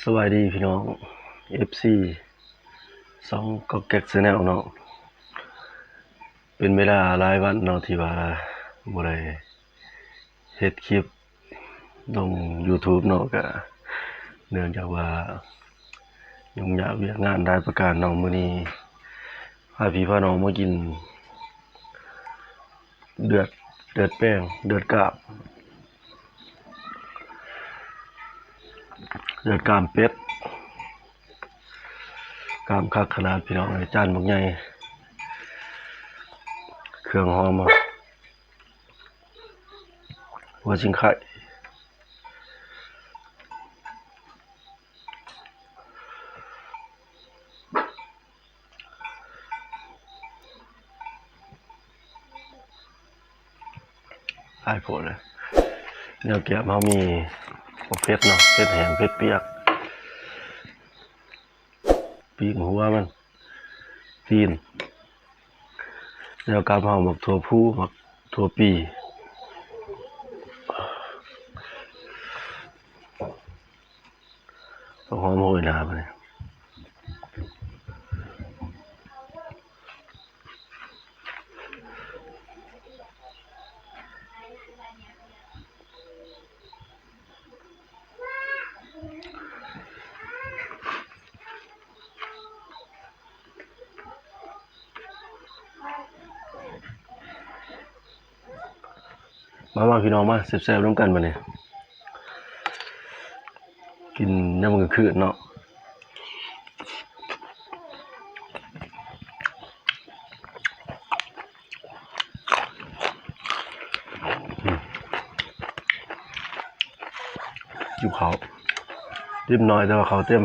ສະບາຍດີພີ່ນ້ອງ ເອັຟຊີ ຊ່ອງກອກແກັກແຊນແນວເນາະ. ເປັນເວລາຫຼາຍວັນເນາະ ທີ່ວ່າບໍ່ໄດ້ເຮັດຄລິບລົງຢູທູບເນາະ ກະເນື່ອງຈາກວ່າຫຍຸ້ງຍາກວຽກງານຫຼາຍປະການເນາະ. ມື້ນີ້ພາພີ່ພານ້ອງມາກິນ ເລືອດ ເລືອດແປງ ເລືອດກ້າມ ເລືອດກ້າມເປັດ ກ້າມຄັກຂະໜາດພີ່ນ້ອງເອີຍ. ຈານບັກໃຫຍ່ ເຄື່ອງຫອມ ຫົວຊິງໄຄ. ຫຼາຍໂພດເລີຍ. ແນວແກ້ມເຮົາມີບັກເຜັດເນາະ ເຜັດແຫ້ງ ເຜັດປຽກ ປີກຫົວມັນ ຕີນ. ແນວກັບເຮົາໝາກຖົ່ວພູ ໝາກຖົ່ວປີ ຫອມໂຫຍໜາບາດນີ້. ມາ ມາພີ່ນ້ອງ ມາແຊບໆນຳກັນບາດນີ້ ກິນຍາມກາງຄືນເນາະ. ຫິວເຂົ້າ ດິບໜ້ອຍແຕ່ວ່າເຂົ້າເຕັມ.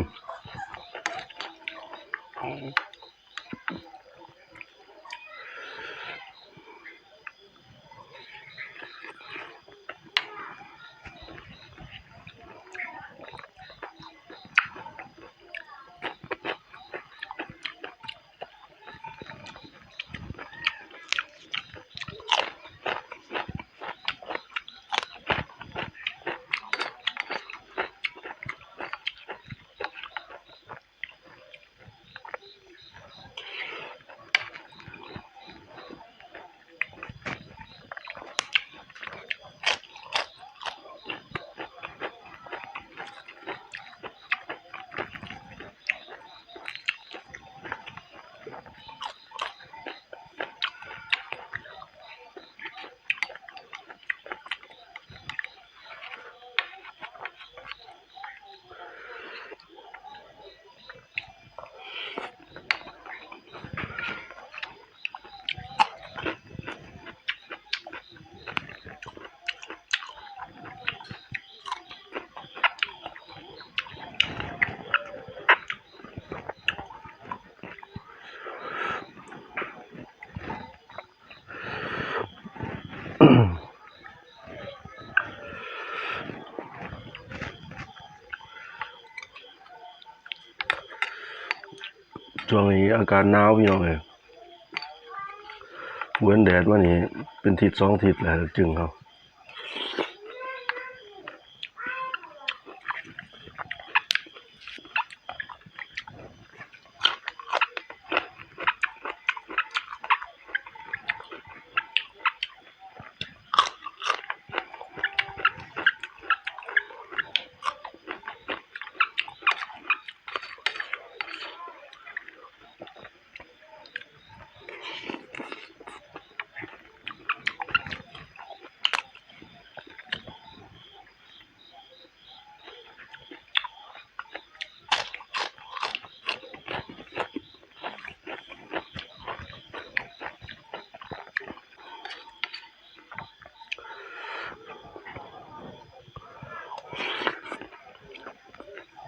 ຊ່ວງນີ້ອາກາດໜາວພີ່ນ້ອງເອີຍ ບໍ່ເຫັນແດດມານີ້ເປັນທິດສອງທິດແລ້ວ ຈຶ່ງເຮົາ.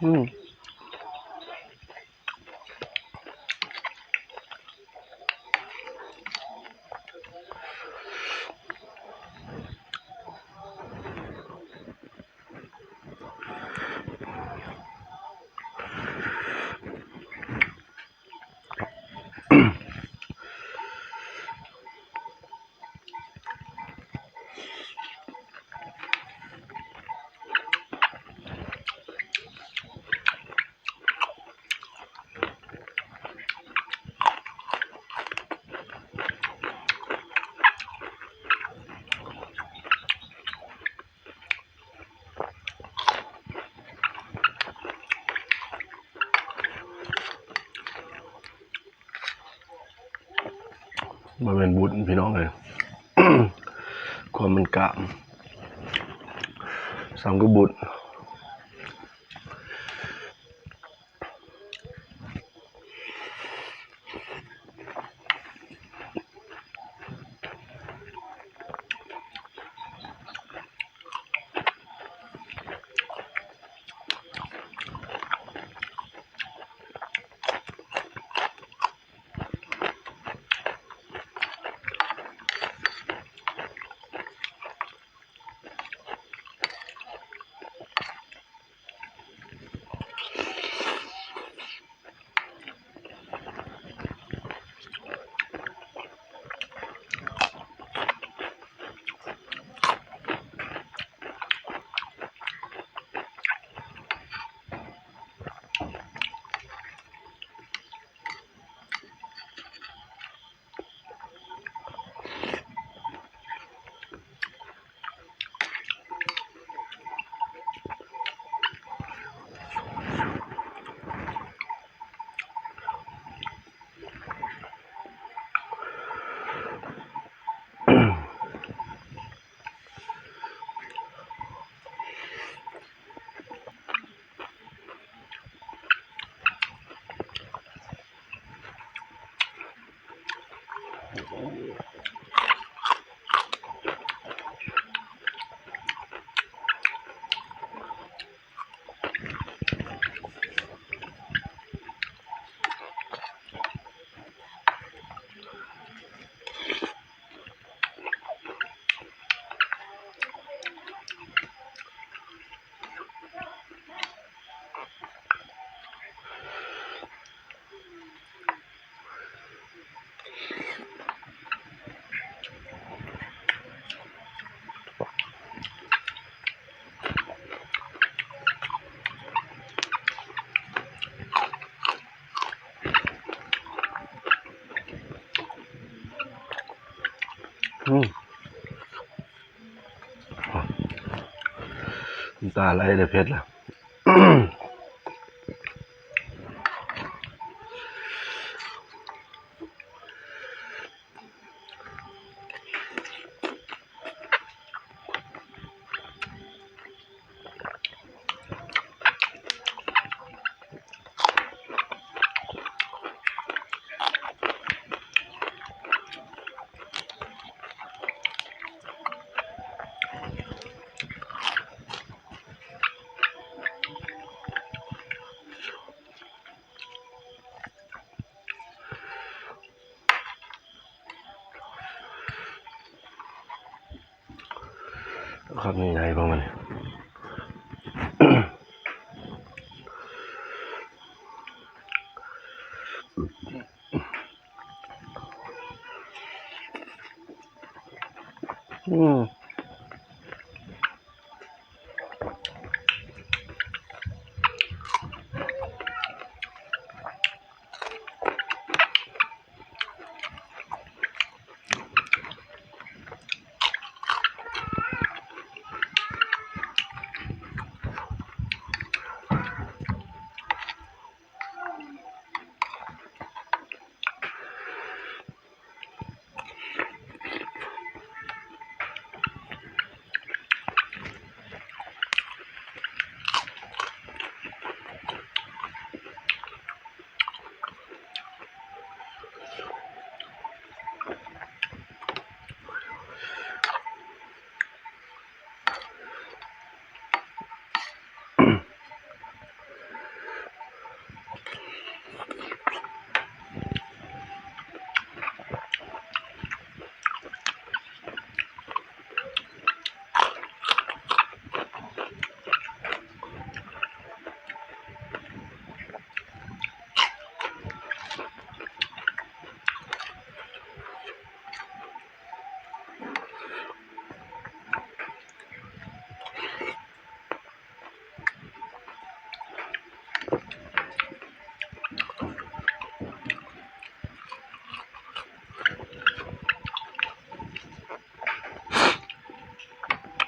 ອືມ. ອ ບໍ່ແມ່ນບຸນພີ່ນ້ອງເອີຍ ຄວາມມັນກາມ ສ່ຳຄືບຸນ. ອືມ ນ້ຳຕາໄຫຼເລີຍ ເຜັດລະ. ຄຳໃຫຍ່ໆ ປະມານນີ້. ອືມ.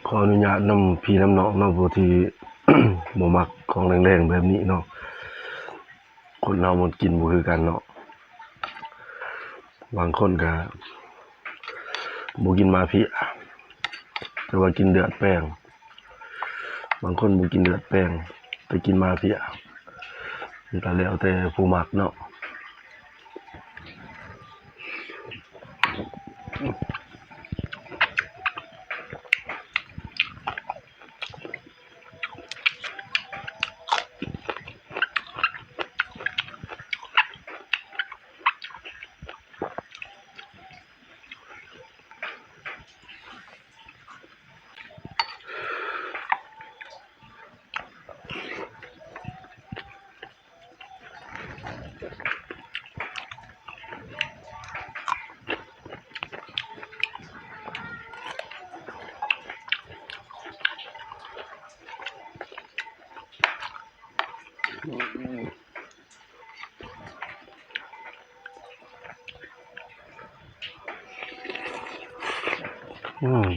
ຂໍອະນຸຍາດນຳພີ່ນຳນ້ອງເນາະ ຜູ້ທີ່ບໍ່ມັກຂອງແດງໆແບບນີ້ເນາະ. ຄົນເຮົາມັນກິນບໍ່ຄືກັນເນາະ ບາງຄົນກະ ບໍ່ກິນໝາກເພຍ ແຕ່ວ່າກິນເລືອດແປງ. ບາງຄົນບໍ່ກິນເລືອດແປງ ແຕ່ກິນໝາກເພຍ ມັນກໍແລ້ວແຕ່ຜູ້ມັກເນາະ. ອືມ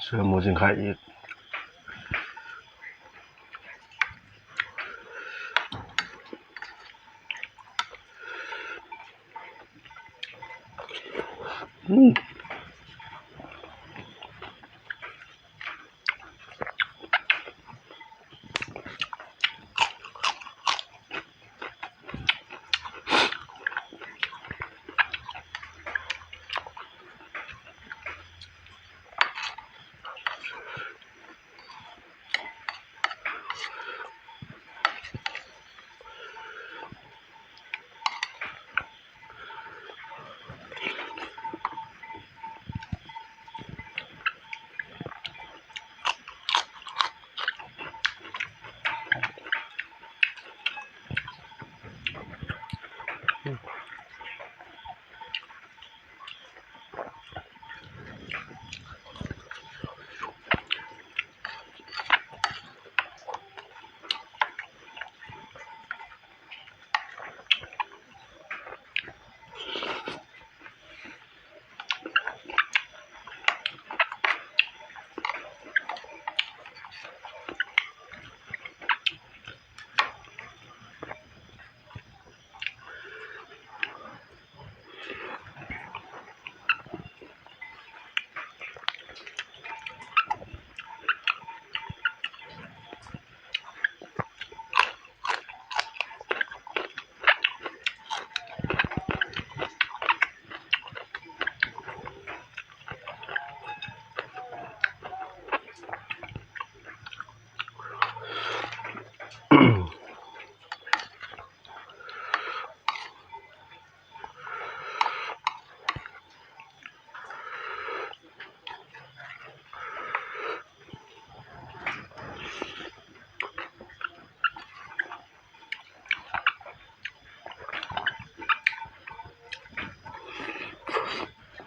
ເຊື່ອໝູຊິງໄຄອີກ. ອືມ.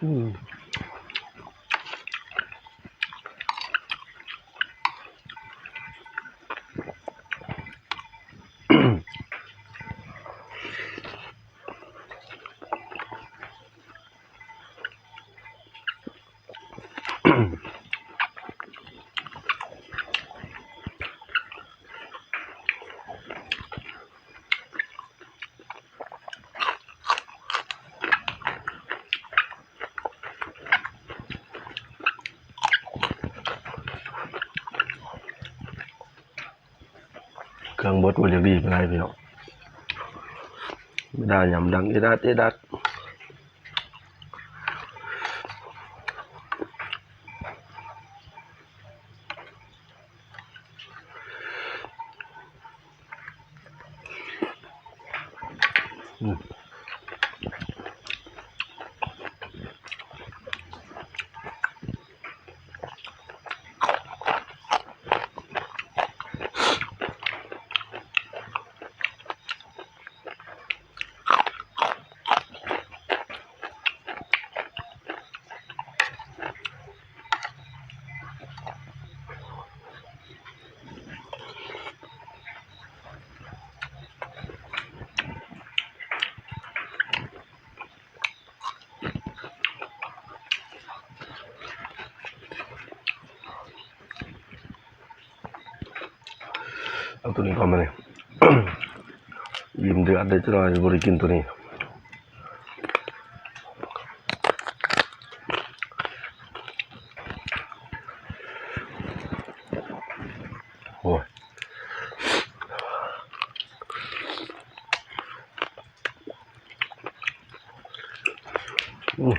ອືມ. ເຄື່ອງບົດບໍ່ຢາກດີປານໃດພີ່ນ້ອງ. ເວລາຍາມດັງເອດາດເອດາດ. ເອົາໂຕນີ້ກ່ອນບາດນີ້. ອີ່ມເດືອດເດ້ ຈັກໜ່ອຍຊິບໍ່ໄດ້ກິນໂຕນີ້. ໂອ້ຍ ອືມ.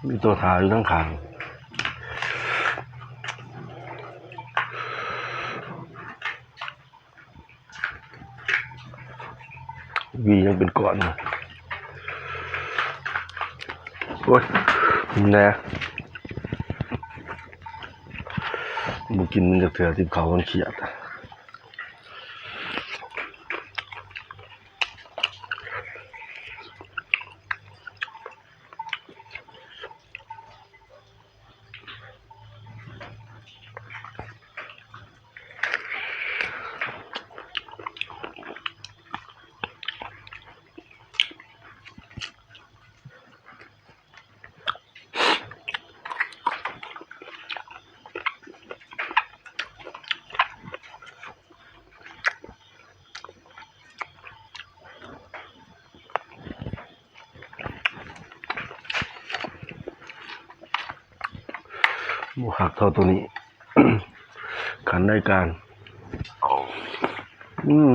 ມີໂຕຖ້າຢູ່ທາງຂ້າງ. ຫວີຍັງເປັນກ້ອນຢູ່. ໂອ້ຍ ແນ່ ບໍ່ກິນມັນຈັກເທື່ອ ຕິບເຂົ້າມັນຄຽດ. ບໍ່ຄັກເທົ່າໂຕນີ້ ຄັນໄດ້ການ. ອືມ.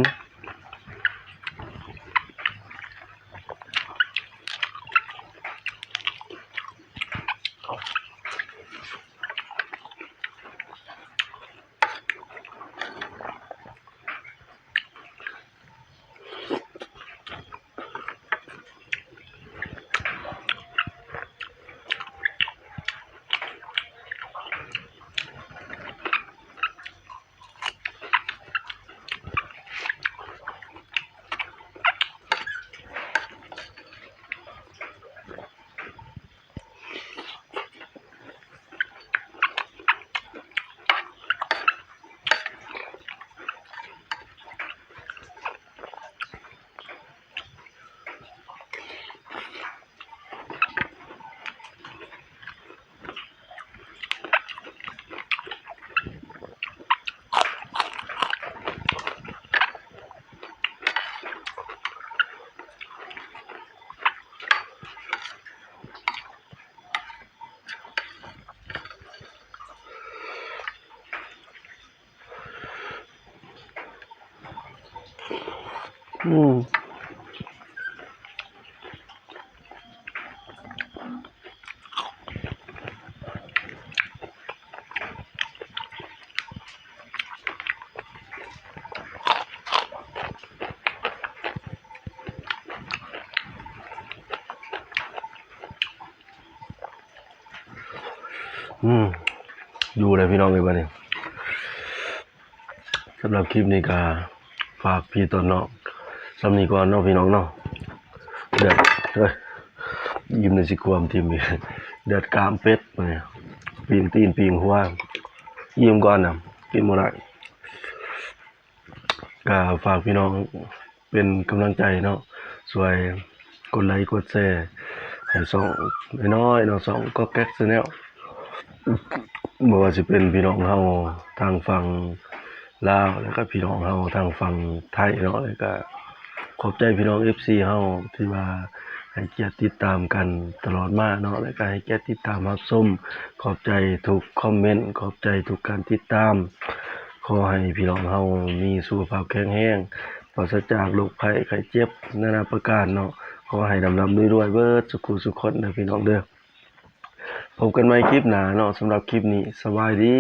อืม อืม อยู่เลยพี่น้องเอ้ย บัดนี้ สำหรับคลิปนี้ก็ฝากพี่ต้นน้องส่ำนี้ก่อนเนาะพี่น้องเนาะ เดือด เอ้ย อิ่มเลยสิความทิ่มอีก เดือดกรามเป็ด บัดนี้ ปิ้งตีนปิ้งหัว อิ่มก่อนนะ กินบ่ได้ ก็ฝากพี่น้องเป็นกำลังใจเนาะ ช่วยกดไลก์กดแชร์ให้ช่องน้อยๆเนาะ ช่องก๊อกแก๊กแชนแนล บ่ว่าสิเป็นพี่น้องเฮาทางฝั่งลาว แล้วก็พี่น้องเฮาทางฝั่งไทยเนาะ แล้วก็ขอบใจพี่น้องเอฟซีเฮาที่ว่าให้เกียรติติดตามกันตลอดมาเนาะ แล้วก็ให้เกียรติติดตามรับชม ขอบใจทุกคอมเมนต์ ขอบใจทุกการติดตาม ขอให้พี่น้องเฮามีสุขภาพแข็งแรง ปราศจากโรคภัยไข้เจ็บนานาประการเนาะ ขอให้ร่ำๆรวยๆเบิดสุขุสุขคนเด้อพี่น้องเด้อ พบกันใหม่คลิปหน้าเนาะ สำหรับคลิปนี้สบายดี